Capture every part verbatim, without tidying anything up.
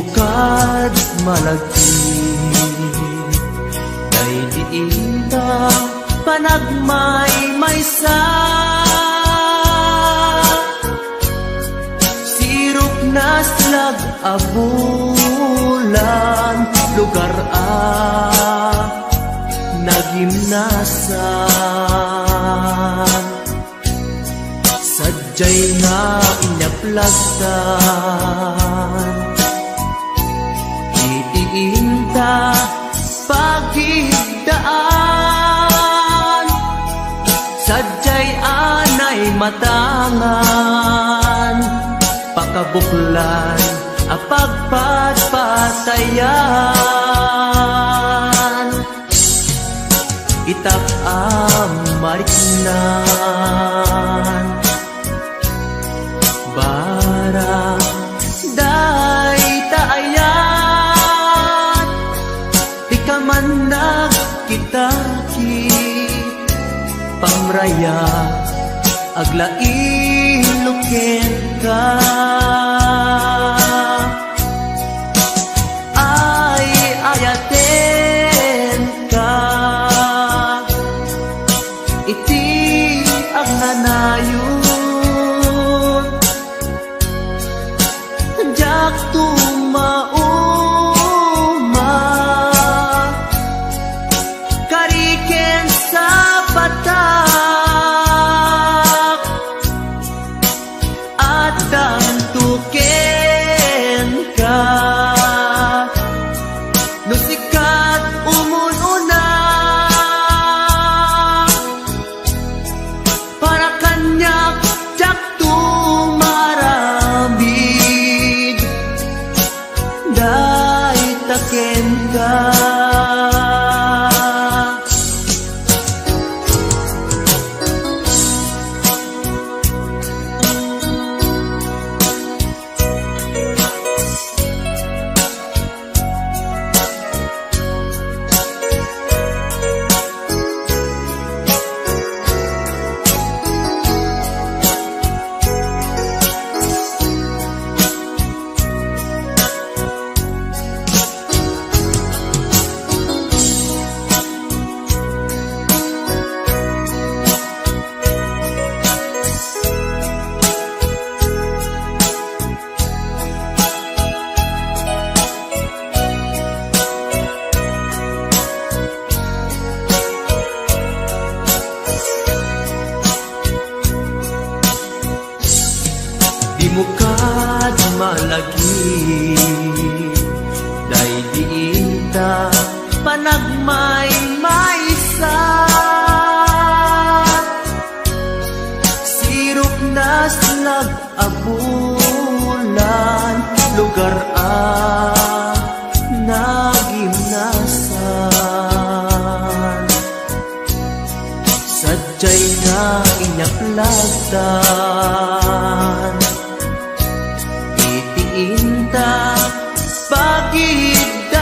Kad malagip, daydi inta panagmaymaysa. Sirok naslag a bulan, lugar a nagimnasan. Sadiay nga inyaplag ta iti inta pagidaan. Sadiay anay matangan, pakabuklan a pagpatpatayan. Itak a mariknan, barang dayta ayan, ti kaman nagkitaki, pamraya, aglailo kenka. Ay, ayatenka iti agnanayon. Diak tumauma, kari ken sapatak. Addanto kenka, no sika ti umun-una, para kaniak diakto maaramid. Dayta kenka. Dimo kad malagip, daydi inta panagmaymaysa. Sirok naslag a bulan, lugar a nagimnasan. Sadiay nga inyaplag ta iti inta pagidaan.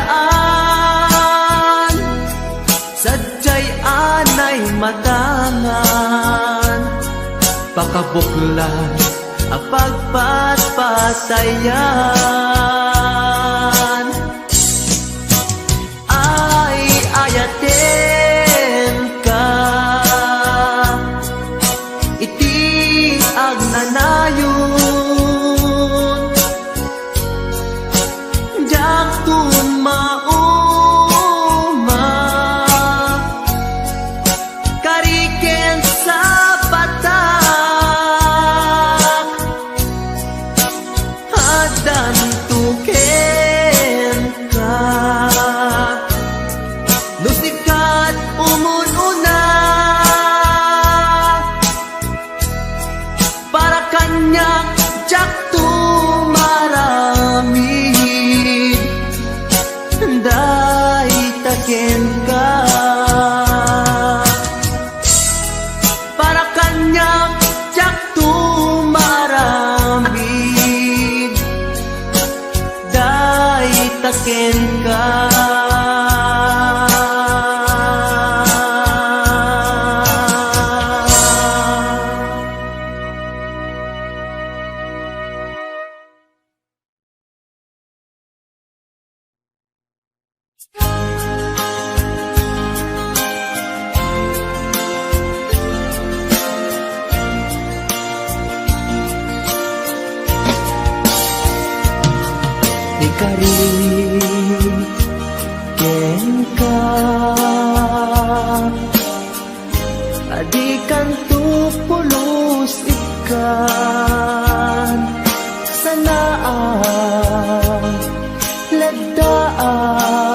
Sadiay anay matangan, pakabuklan a pagpatpatayan. Ay, ayatenka iti agnanayon. Diakto mauma, kari ken sapatak. Addanto kenka, no sika ti umun-una, para kaniak diakto maaramid. Dayta kenka. Para kaniak diakto maaramid, dayta kenka. Ikarik kenka, a dikanto pulos ikkan. Sanaak, leddaak,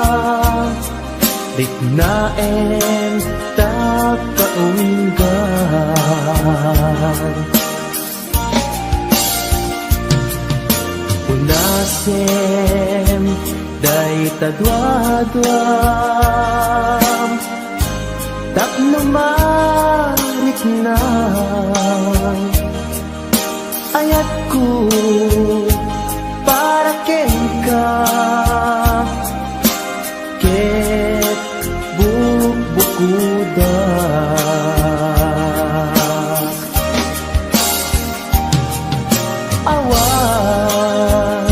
riknaem ta kaunggan. Unasem dayta duaduam tapno mariknam. Ayatko para kenka ket bukbukodak. Awan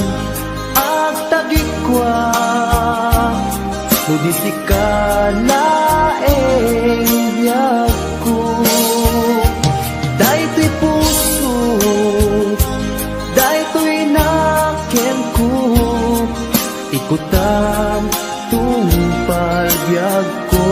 agtagikua, no di sika laeng biagko. Daytoy puso, daytoy nakemko, ikutam tungpal biagko.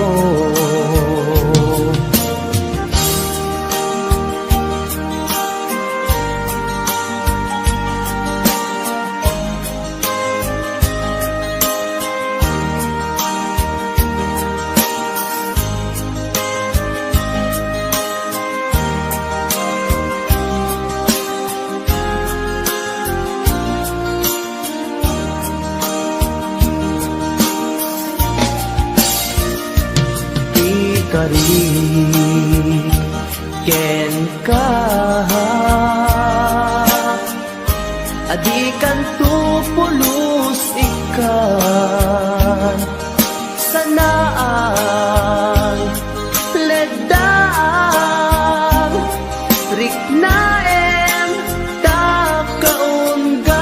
Ikarik kenka, a dikanto pulos ikkan. Sanaak, leddaak, riknaem ta kaunggan.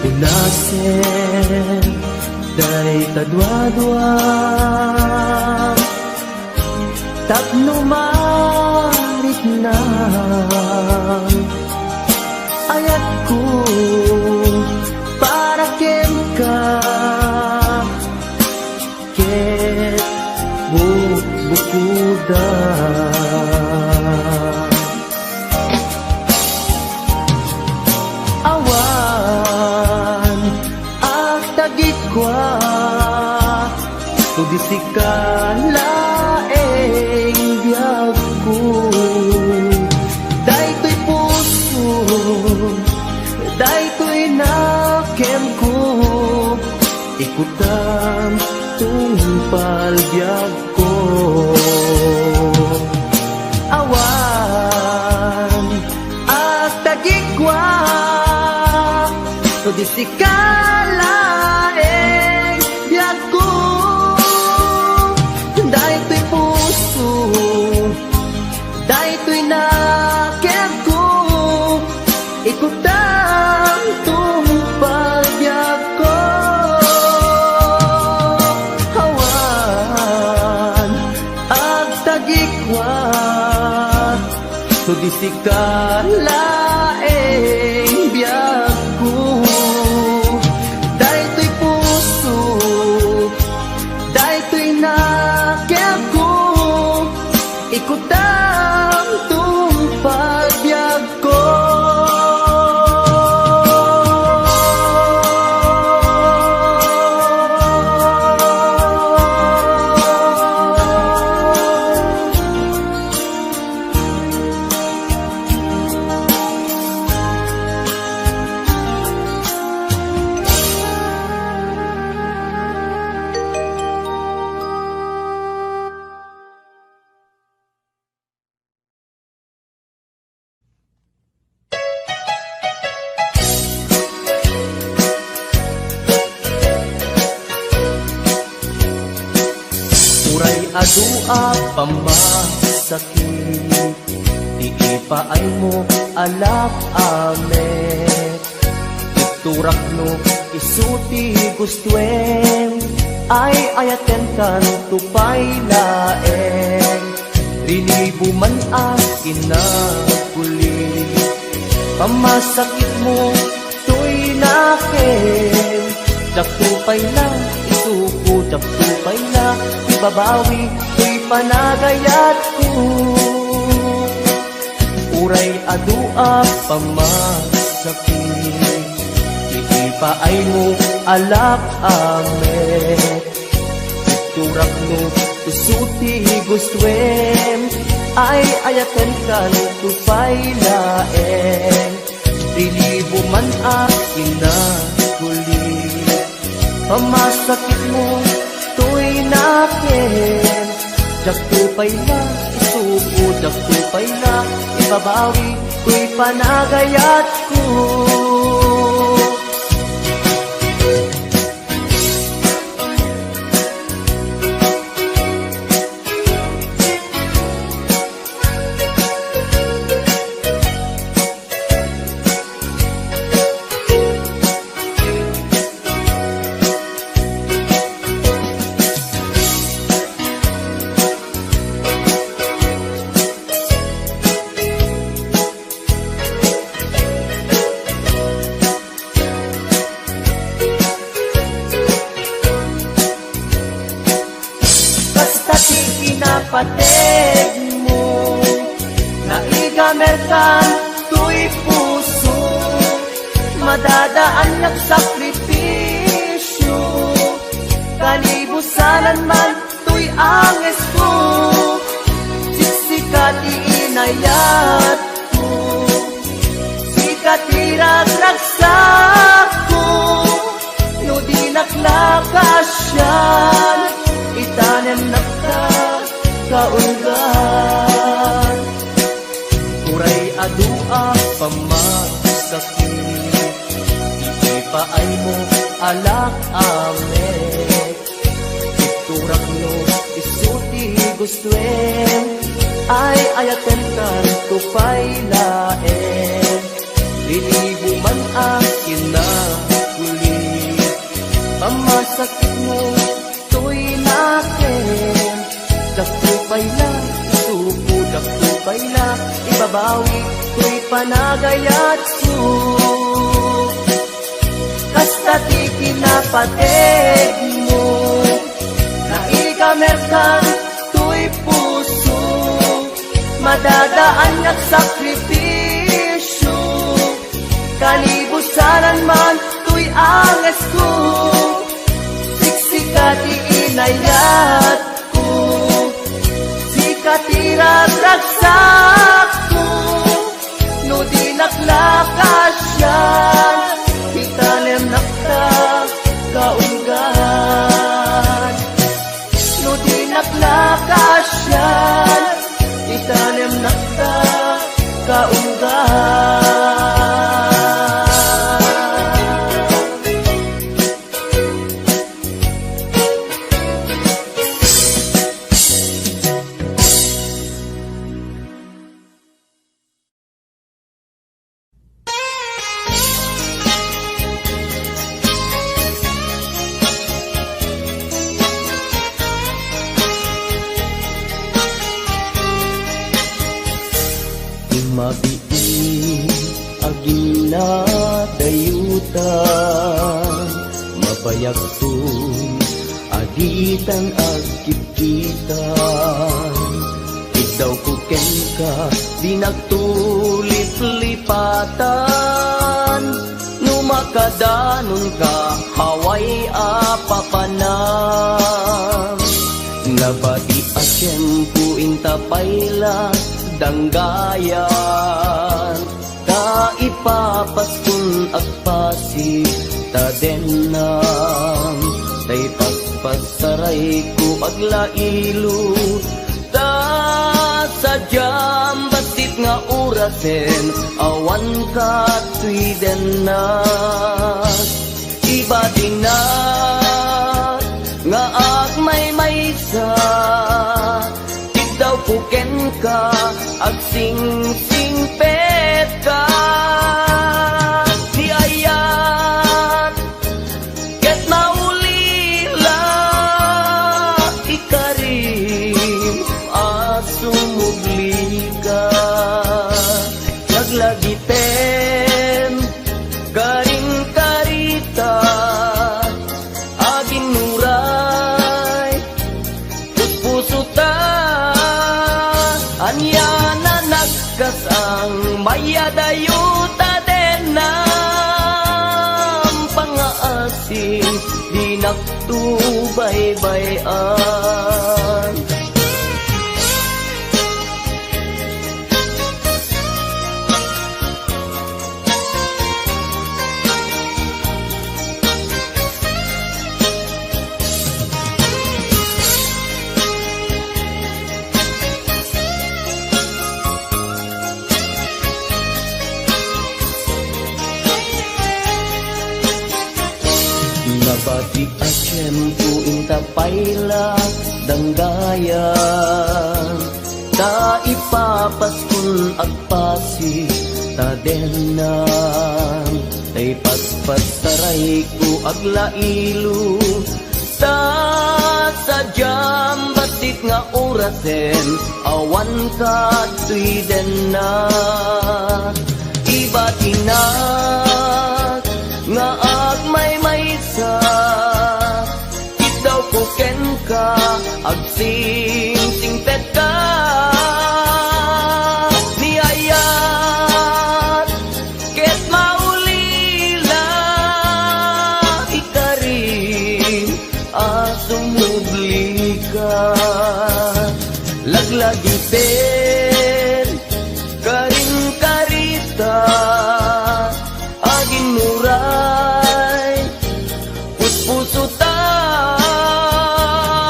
Unasem dayta duaduam tapno mariknam. Ayatko para kenka ket bukbukodak. Awan agtagikua, no di sika laeng biagko. Daytoy puso, daytoy nakemko, ikutam tungpal biagko. Awan agtagikua, no di sika laeng biagko. Daytoy puso, daytoy nakemko, ikutam tungpal biagko. Awan agtagikua, no di sika laeng biagko. Daytoy puso, daytoy nakemko, ikutam tungpal biagko. Uray adu a pammasakit, ti ipaaymo a lap-amek. Turakno, isu ti gustoem, ay-ayatenkanto pay laeng. Rinibo man a kinaguli. Pamasakitmo toy nakem. Diakto pay la isuko, diakto pay la ibabawi toy panagayatko. Uray adu a pamasakit, iti paaymo alak a met. Turakno, isu ti gustoem, ay-ayatenkanto pay laeng. Rinibo man a kinaguli. Pamasakitmo toy nakem. Diakto pay la isuko, diakto pay la ibabawi toy panagayatko. Kasta ti kinapateg mo, naigamerkan toy puso, madadaan nga sakripisyo, kanibusanan man toy angesko. Siksika ti inayatko, sika ti ragragsakko. No dinak la kasian, itanemnak ta kaulgan. Uray adu a pamasakit, iti paaymo alak a met. Turakno, isu ti gustoem, ay-ayatenkanto pay laeng. Rinibo man a kinaguli. Pamasakitmo toy nakem. Diakto pay la isuko, diakto pay la ibabawi toy panagayatko. Kasta ti kinapateg mo, naigamerkan toy puso, madadaan nga sakripisyo, kanibusanan man toy angesko. Siksika ti inayatko, sika ti ragragsakko. No dinak la kasian, itanemnak ta kaulgan. No dinak la kasian, itanemnak ta kaulgan. Mabiit a ginadayutan, mabayagton a ditan agkitkitan. Iddawko kenka, dinakto liplipatan. No makadanonka, awan a papanan. Nabati a tiempo inta pay la danggayan. Ta ipapaskon agpasig ta dennam, ta ipaspassarayko aglailo, ta sadiam bassit nga orasen awan katoy dennak. Ibatinak nga agmaymaysa, iddawko kenka, agsingsingpetka. Ti aya baybay-an. Nabati a tiempo inta pay la danggayan, ta ipapaskon agpasi ta dennak, ta ipaspassarayko aglailo, ta sadiam bassit nga orasen awan kadtoy dennak. Ibatinak nga agmaymaysa, iddawko kenka, agsingsingpetka. Ni ayat ket maulila, ikarim a sumublika. Laglagipen, karim karita, aginnuray, puspuso ta,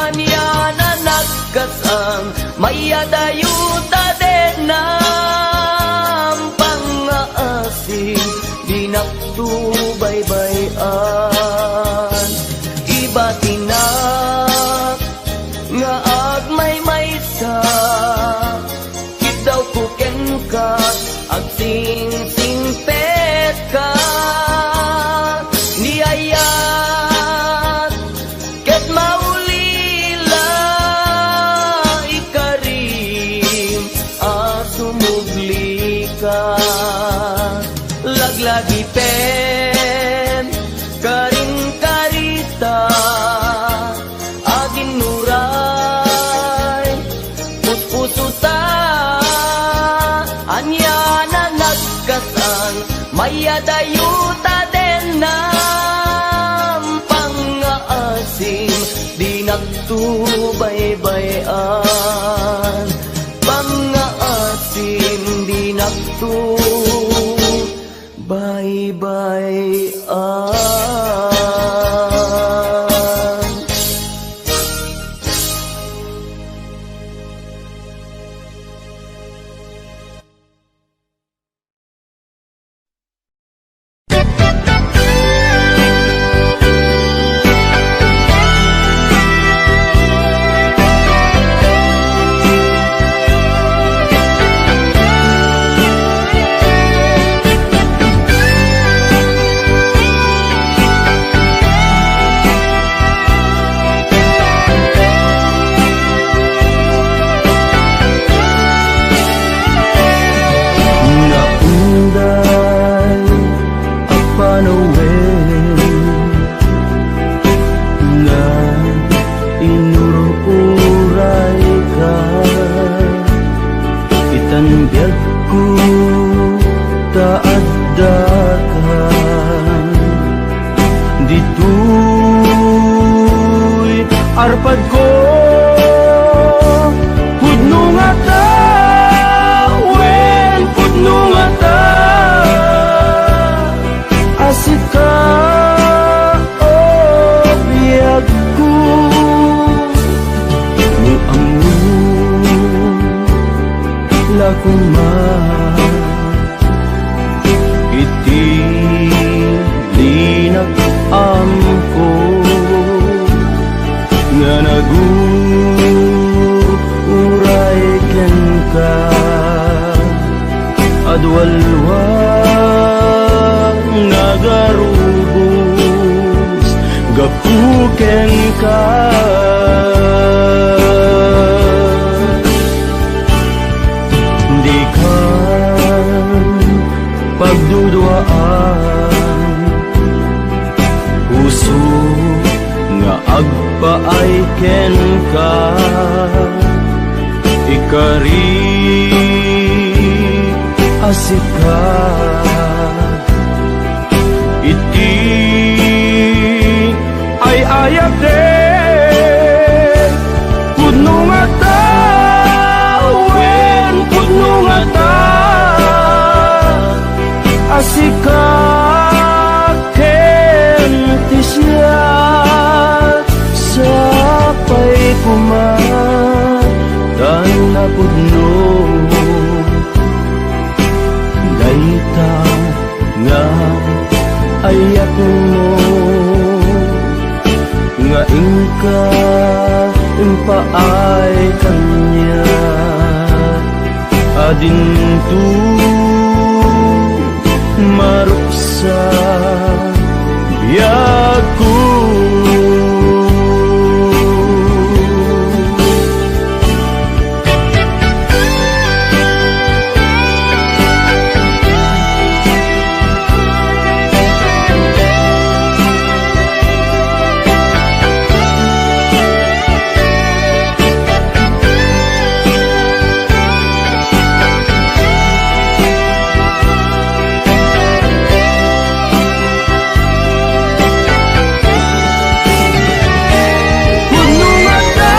ania na nagkas-ang, mayadayo ta dennak, pangngaasim, dinakto baybay-an. Ibatinak nga agmaymaysa, iddawko kenka, agsingsingpetka. Ni ayat ket maulila, ikarim a sumublika. Laglagipen, karim karita, aginnuray, puspuso ta, ania na nagkas-ang, mayadayo ta dennak, pangngaasim, dinakto baybay-an, pangngaasim, dinakto baybay-an. Naunday a panawen nga inur-urayka, itan biagko ta addakan ditoy arpadko. Pudno ngata, wen pudno ngata a sika, o biagko. No ammo la koma iti dinak ammo nga nagur-uray kenka. Adualwa nga garubos gapu kenka. Dikan pagduduaan, puso nga agpaay kenka, ikari a sika iti ay-ayatek. Pudno dayta nga ayatmo, nga inka impaay kaniak a dinto maruksa biagko. Pudno ngata,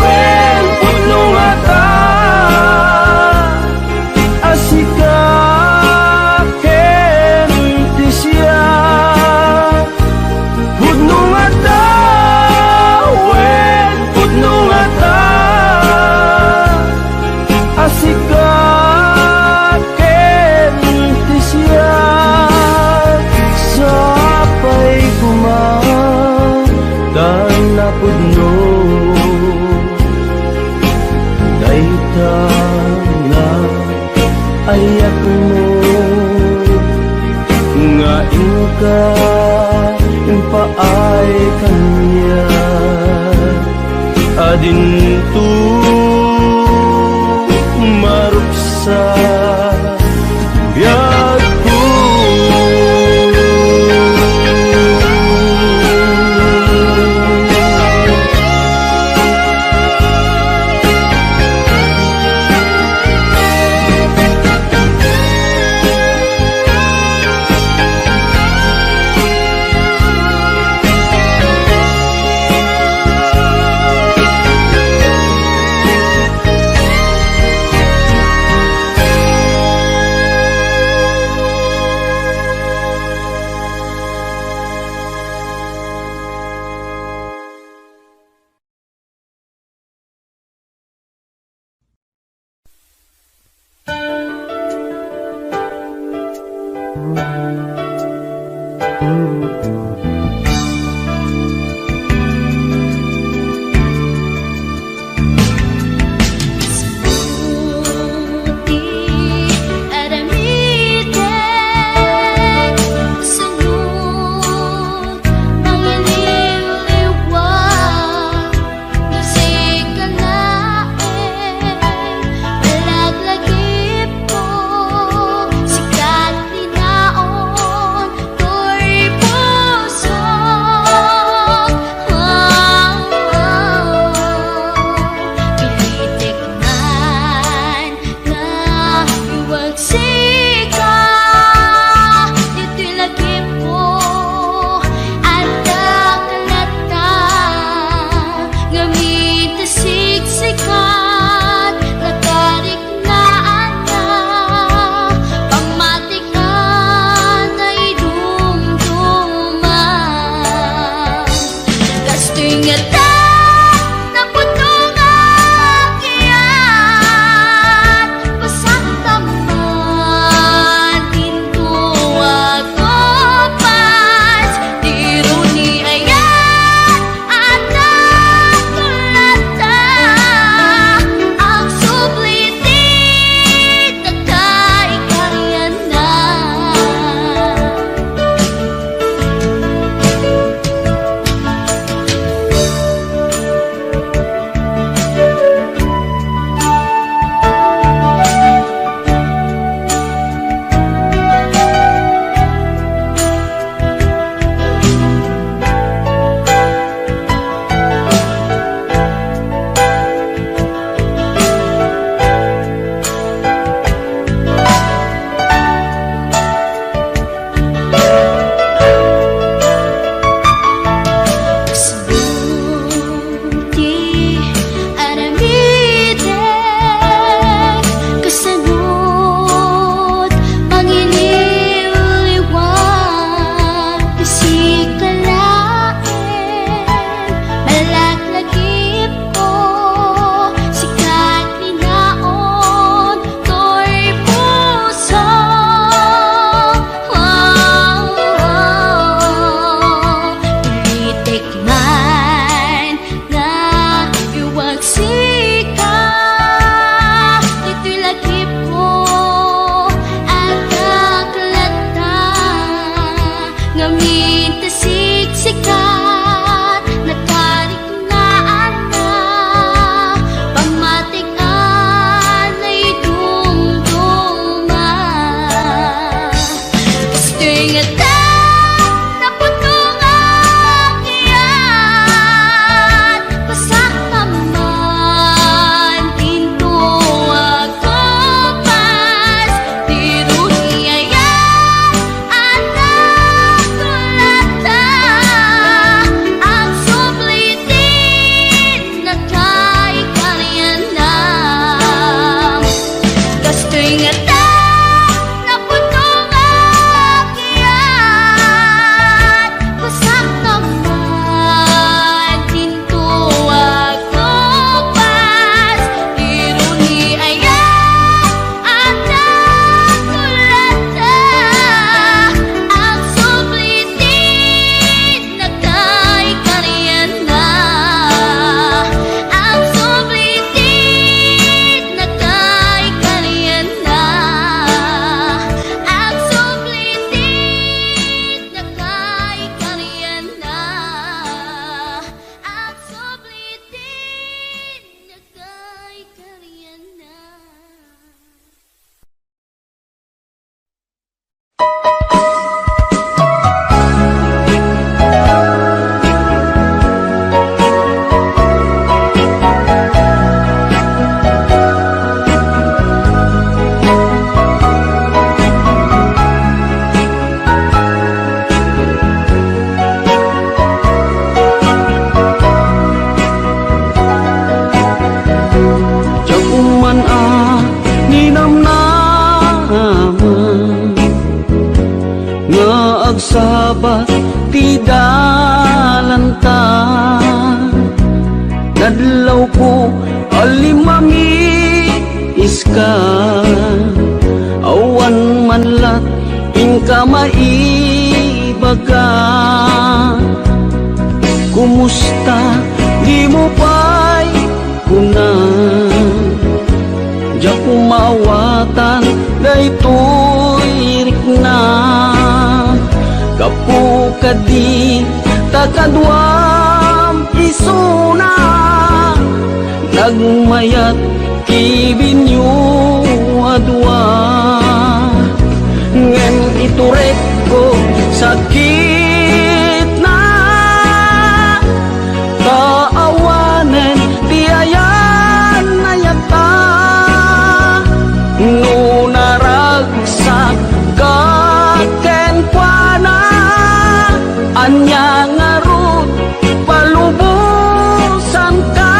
wen, pudno ngata a sika ken ti siak. Pudno ngata, wen, pudno ngata a sika ken ti siak. Sapay koma ta napudno dayta nga ayatmo, nga inka impaay kaniak a dinto maruksa biagko. Sabat ti dalanta, nadlawko a limmamiska, awan man lat inka maibaga. Kumusta? Dimo pay kuna, diak maawatan daytoy rikna. Gapu kadi ta kaduam isuna, nagmayat ti binyo a dua. Ngem iturekko sakitna, ta awanen ti ayan-ayatta. No naragsak ka kenkuana, ania ngarud palubosanka?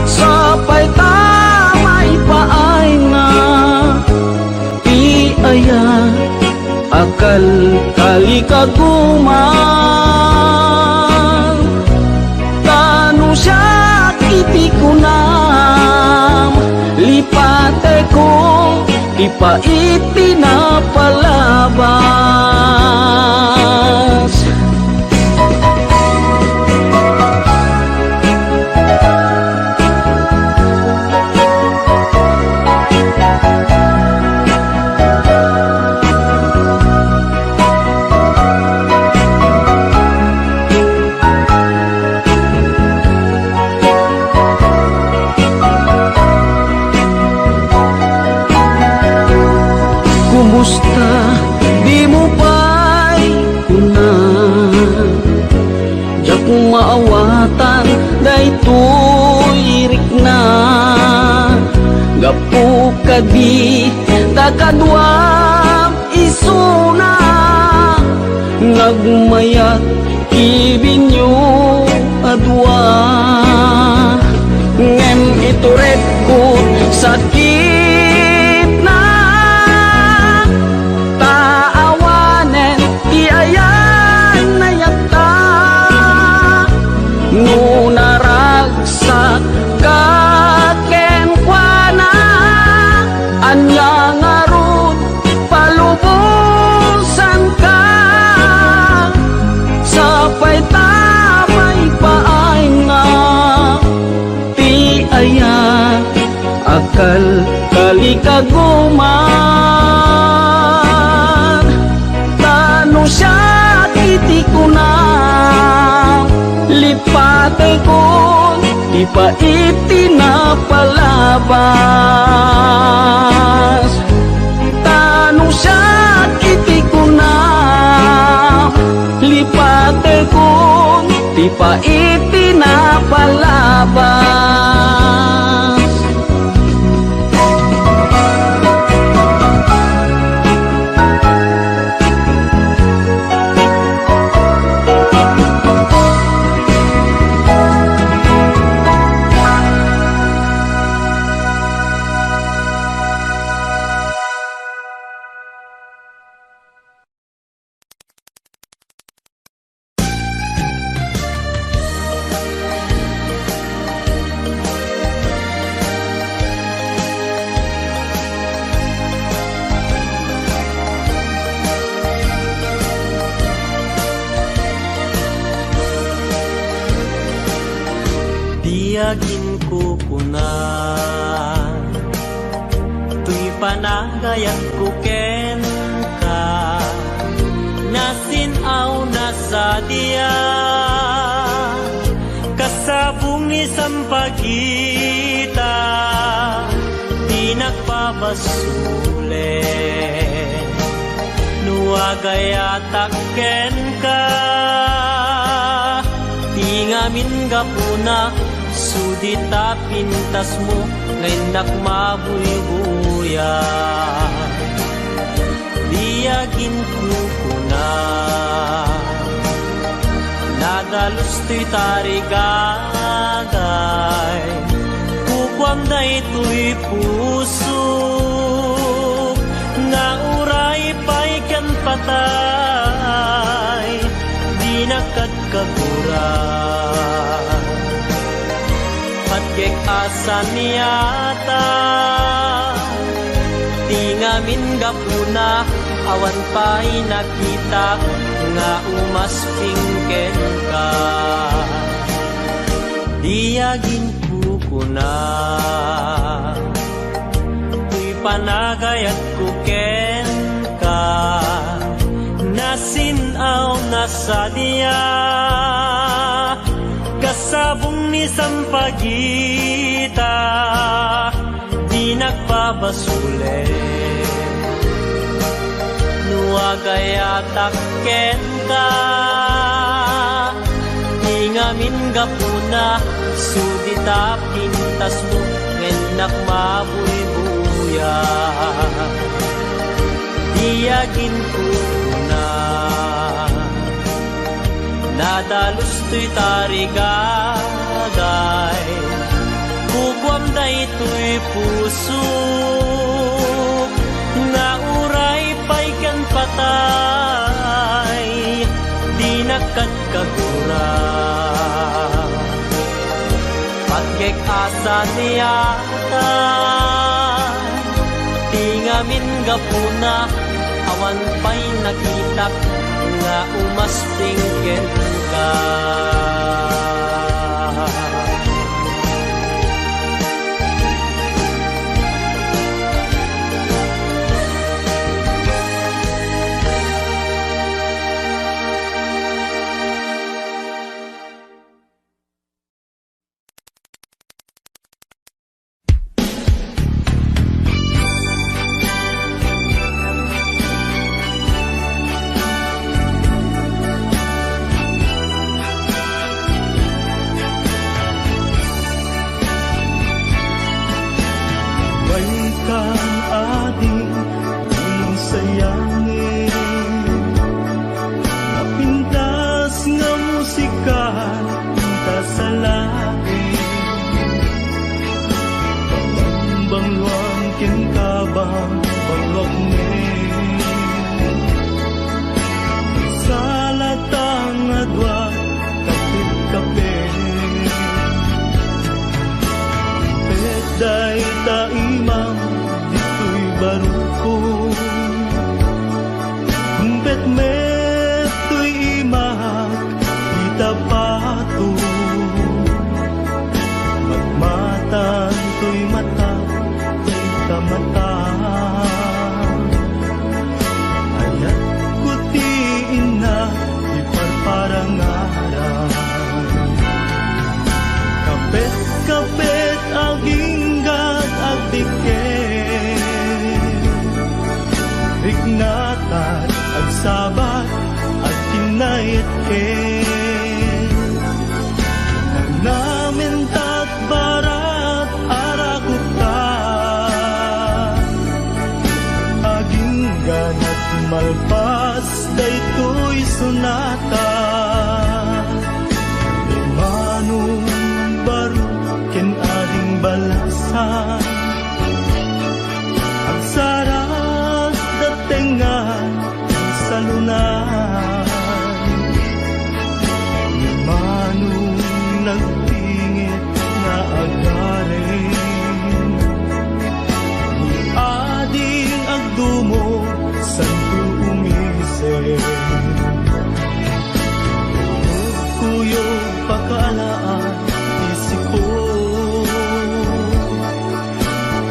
Sapay ta maipaayna ti aya a kalkalikaguman. Ta no siak iti kunam, lipatekon ti pait ti napalabas. Kumusta? Dimo pay kuna. Diak maawatan daytoy rikna. Gapu kadi ta kaduam isuna, nagmayat ti binyo a dua. Ngem iturekko sakitna, ta awanen ti ayan-ayatta. No naragsak ka kenkuana, ania ngarud palubosanka? Sapay ta maipaayna ti aya a kalkalikaguman. Ta no siak iti kunam, lipatekon ti pait ti napalabas. Ta no siak iti kunam, lipatekon ti pait ti napalabas. Ti aginkukuna. Toy panagayatko kenka, nasin-aw nasadiak, kasabong ni sampagita, ti nagpabasolen. No agayatak kenka, ti ngamin gapuna, sudi ta pintasmo nga innak mabuybuya. Di aginkukuna, nadalus toy tarigagay, kukuam daytoy pusok nga uray pay ken patay, dinak ket kagura. Patgek a saniata, ti ngamin gapuna, awan pay nakitak nga umasping kenka. Di aginkukuna, toy panagayatko kenka, nasin-aw na sadia, kasabong ni sampagita, dinak babasolen. No agayatak kenka, ti ngamin gapuna, sudita pintasmo, ngem nak mabuybuya. Di aginkukuna, nadalus toy tarigagay, kukuam daytoy puso, nga uray pay ken patay, dinak ket kagura. Patgek a saniata, ti ngamin gapuna, awan pay nakitak nga umasping kenka. Maykan adi, inong sayangin, napintas nga musika, inta sa langit. Bangluang ken kabang, bangluak ni. Salata nga dua, kapit-kapit. Petday ta imam, ditoy barukko. Petmet toy imak, ita pato. Matmatan toy mata, ita mata. Ayatko ti inna, ti parparangaran. Kapet-kapet, agingga, agdiket. Riknatan, agsabat, agkinnayetket. Nanamintat barat, arakupta. Agingga, malpas daytoy sonata. Ni Manong Barok ken Ading Balasan. Agsarasda tengnga ti salunay. Ni Manong nagpingit nga agaring. Ni Ading agdumog, santo umisem. Kuyog pakaalaan ti siko.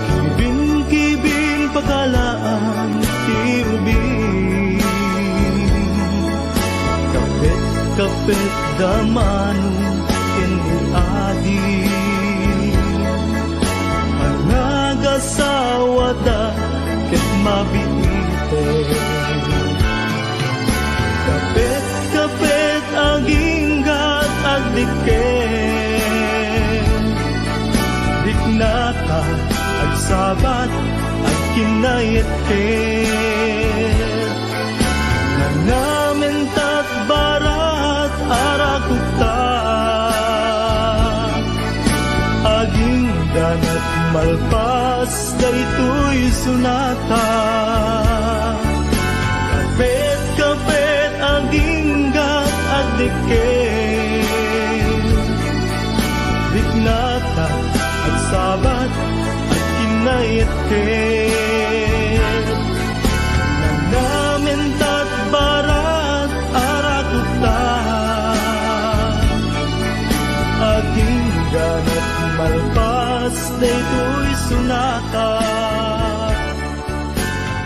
Kibin-kibin pakaalaan ti ubing. Kapet-kapet da Manong ken ni Adi. Panagasawada ket mabiiten. Kapet-kapet, agingga, agdiket. Riknatan, agsabat, agkinnayetket. Nanamintat barat, arakupta. Agingga, malpas daytoy sonata. Kapet Ket nanamen tat barat a rakutta, agingganak malpas daytoy sunaka.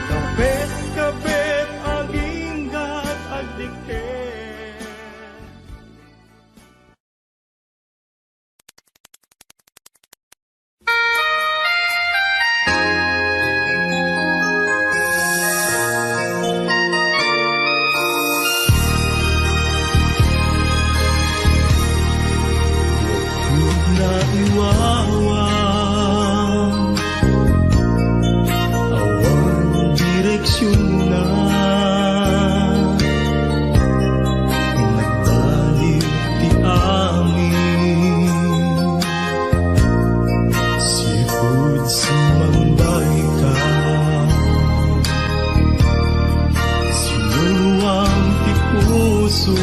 Kapet-kapet aginggat agdikket. Naiwawa, awan direksionna. Nagbaliw ti amin. Sipud sumangbayka, sinuruam ti puso.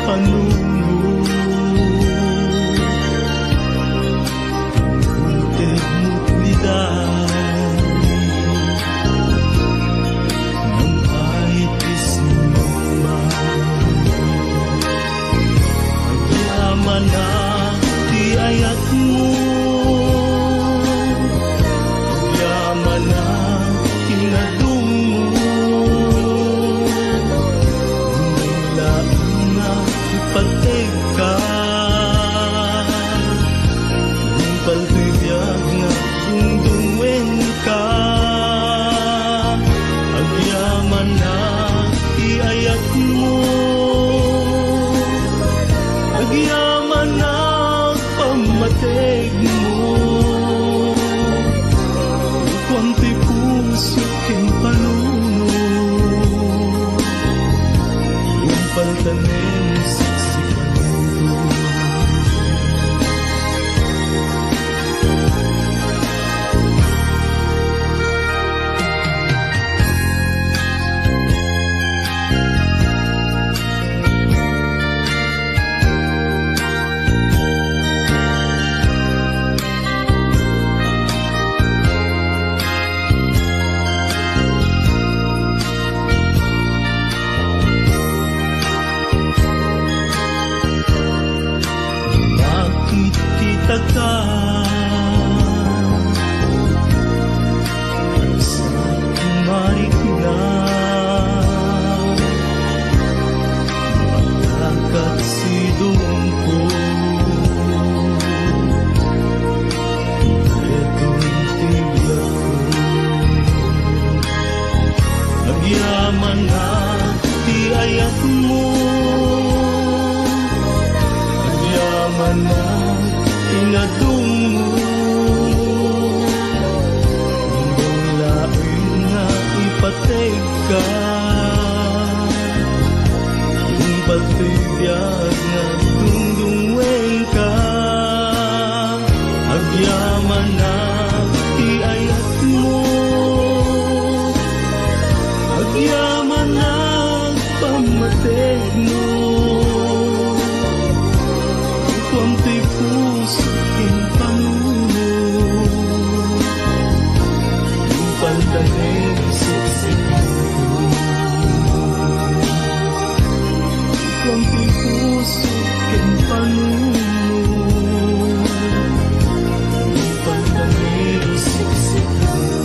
Panunot. Ultedmo ti daydi, nupay ti sinumba. Agyamanak ti ayatmo, agyamanak ti nadungmo. Dungdungwenka, ipateg ka. Nupay ti biag nga dungdungwenka, agyamanak ti ayatmo, agyamanak pammategmo. Kuam ti puso ken panunot, ipaltanem siksikayo. Makititaka, sa kumarikna, makakat sidongko. Detoy ti biagko. Agyamanak ti ayatmo, agyamanak ti nadungmo. Imbag laeng nga ipategka, ipateg ti biag nga dungdungwenka. Agyamanak ti ayatmo, agyamanak pammategmo. Kuam ti puso ken panunot, ipaltanem siksikayo. Kuam ti puso ken panunot, ipaltanem siksikayo.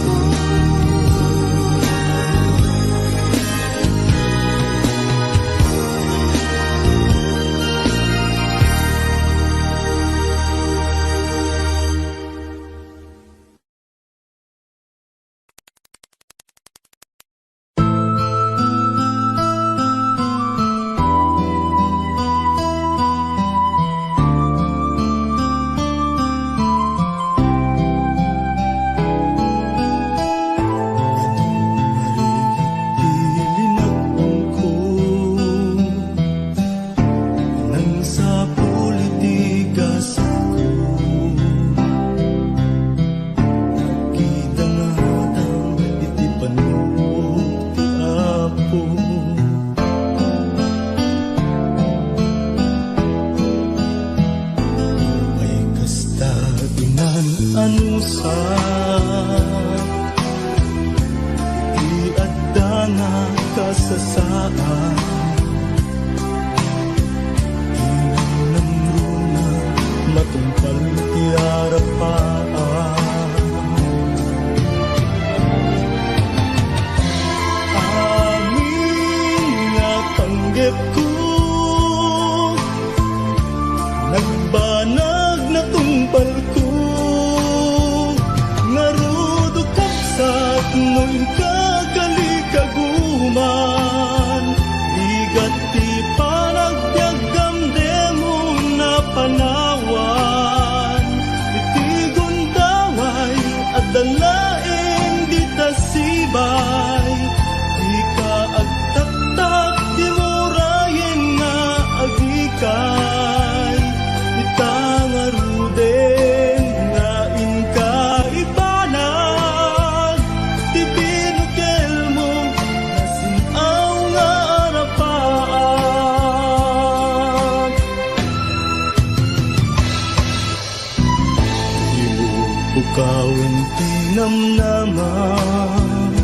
Naman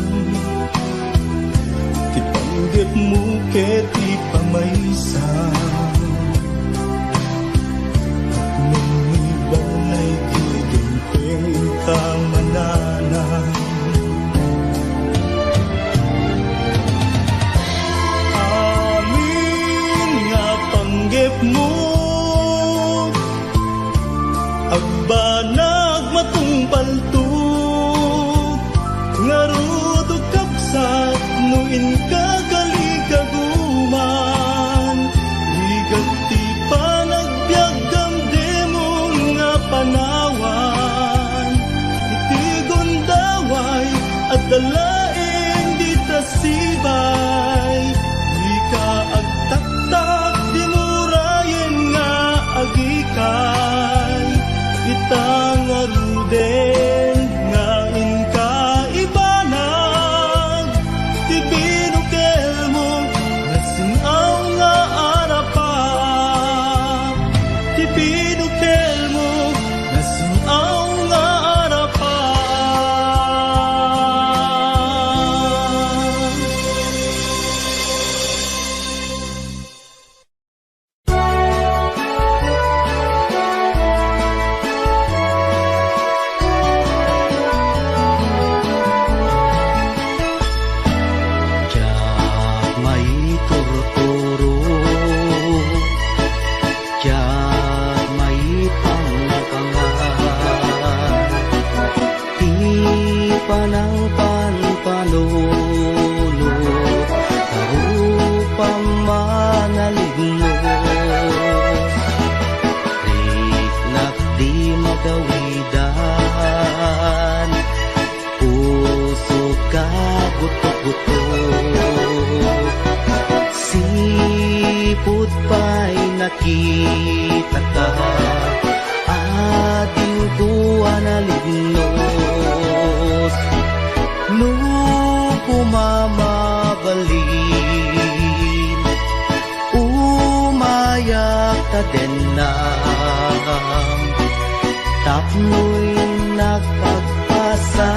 ti panggepmo ket ti pamaysa. Tapno ni balay ti dimteng ta mananam. Amin nga panggepmo, agbanag matungpalto, ngarud, o kabsat, no inka kalikaguman, rigat ti panagbiag damdemon nga panawan. Iti gundaway, adda laeng dita sibay, dika agtaktak, di mo rayen nga agikay. Ita ngaruden nga inka ibanag, ti binukelmo, nasin-aw nga arapa. Ti binukelmo, nasin-aw nga arapa. Diak maiturturo, diak maipangpangan. Ti panangpanpanunot, karupam manalibnos. Riknak di magawidan, pusok a gutok-gutok. Sipud pay nakitaka, adingko a nalibnos. No koma mabalin, umayak ta dennam, tapno innak agpasa,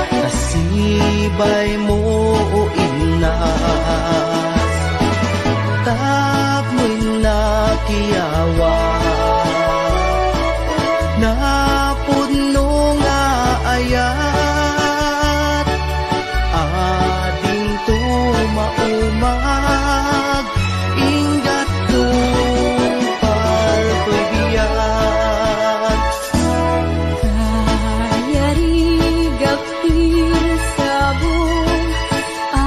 ta sibay mo o innas, tapno innak iyawat, napudno nga ayat. Adingto maumag, inggatto palto biag. Kayarigak ti sabong, a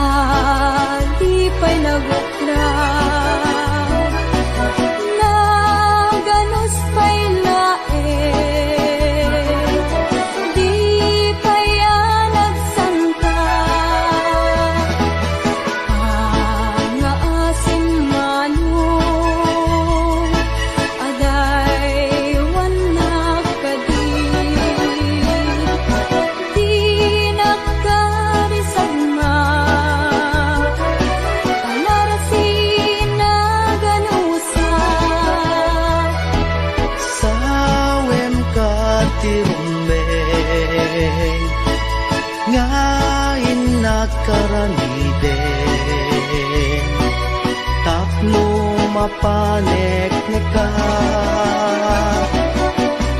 di pay naguklat. Naganus pay la Di pay a nagsanta, a nga asin manok, adaywannak kadi. Dinak kadi sagma, a narasi naganus. Sawem kat ti rumbeng nga innak aramiden, tapno mapanekneka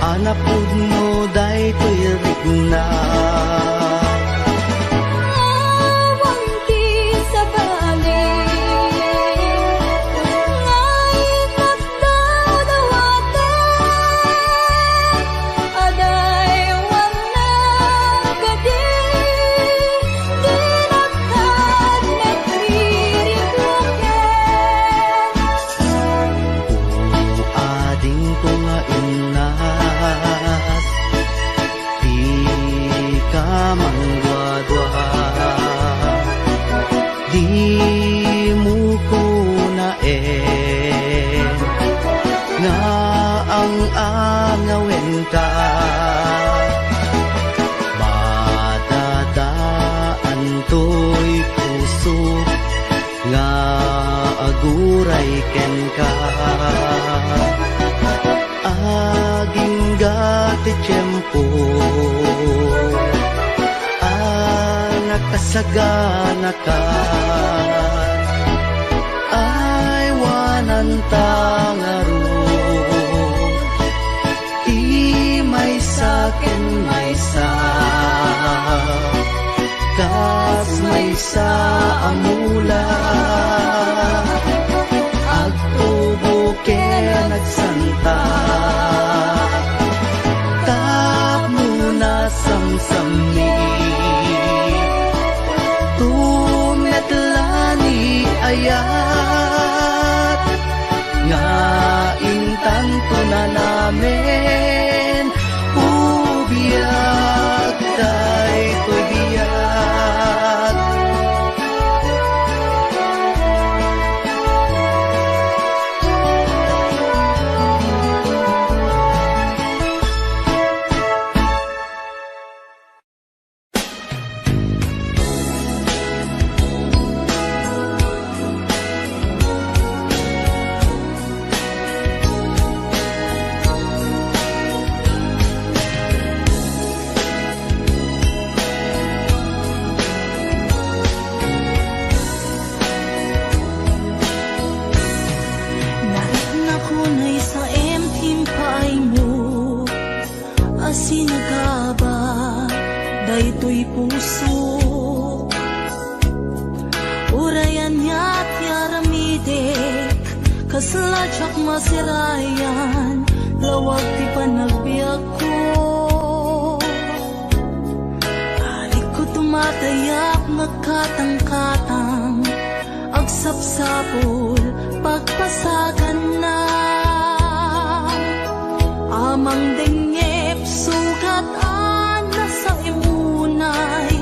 a napudno daytoy rikna. Awan ti sabali, nga ikadawdawaten, adaywannak kadi, dinak agnagriribuken. O adingko nga innas, Kasaganakan, aywananta ngarud, ti maysa ken maysa, kas maysa a mula. Agtubo ken agsanta tapno nasamsammi. Tumetla ni ayat nga intanto nanamen. O biag, daytoy biag. Nariknak unay sa em ti impaaymo a sinagaba daytoy pusok. Uray ania ti aramidek, kasla diak masirayan, lawag ti panagbiagko. Arigko tumatayab, nagkatangkatang, agsapsapul, pagpasaganna. Amang dengngep, sugat a nasaem unay,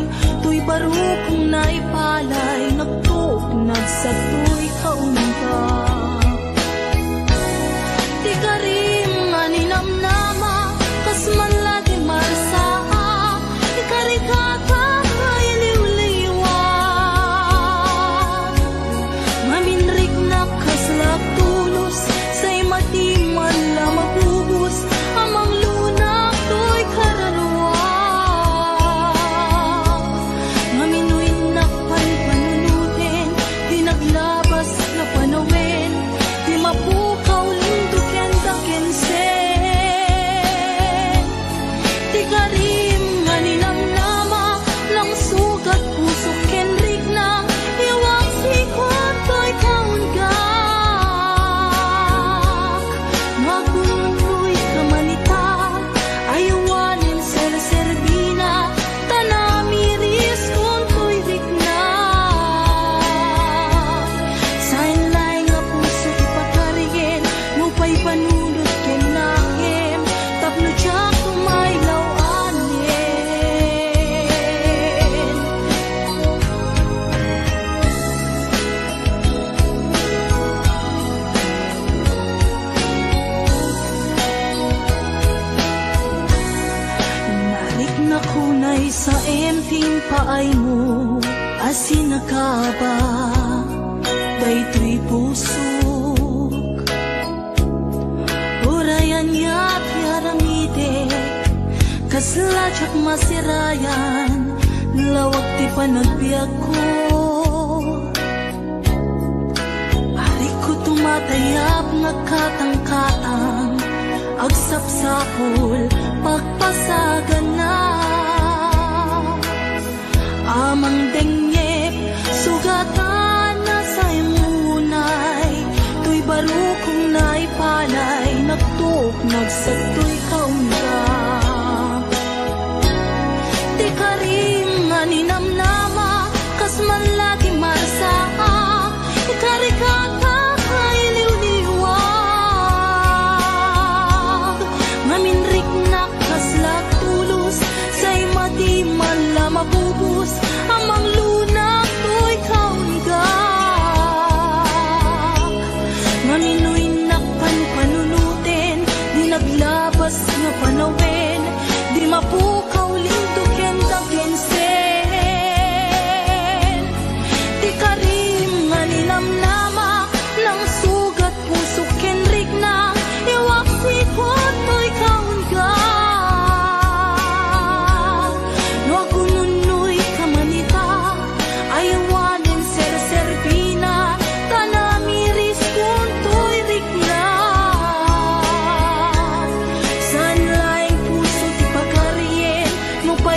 toy barukong naipalay, nagtuknag satoy kaunggak. Ti karim nga ninamnama, kas man la ti marsaak, ikarikata nga iliwliwa. Ngamin riknak kasla tulos, say matiman la mabubos, amang lunak toy kararua. Ngamin no innak panpanunuten, ti naglabas nga panawen, ti mapukaw lindoken dakensen. Ti karim nga ninamnama, nangsugat pusok ken rikna, iwagsikot toy kaunggak. Magunnoy ka man ita, aywanen serserbina, ta namiriskon toy rikna. Saen laeng a puso ti pakarien, nupay panunot ken nakem, tapno diak tumaylaw anen. Nariknak unay sa em ti impaaymo a sinagaba daytoy pusok. Uray ania ti aramidek, kasla diak masirayan, lawag ti panagbiagko. Arigko tumatayab, nagkatangkatang, agsapsapul, pagpasaganna. Amang dengngep, sugat a nasaem unay, toy barukong naipalay, nagtuknag satoy kaunggak. Ti karim nga ninamnama, kas man la ti marsaak, ikarikata nga iliwliwag. Ngamin riknak kasla tulos, say matiman la mabubos, amang lunak toy kaunggak. Ngamin no innak panpanunuten, di naglabas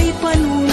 Ipanunot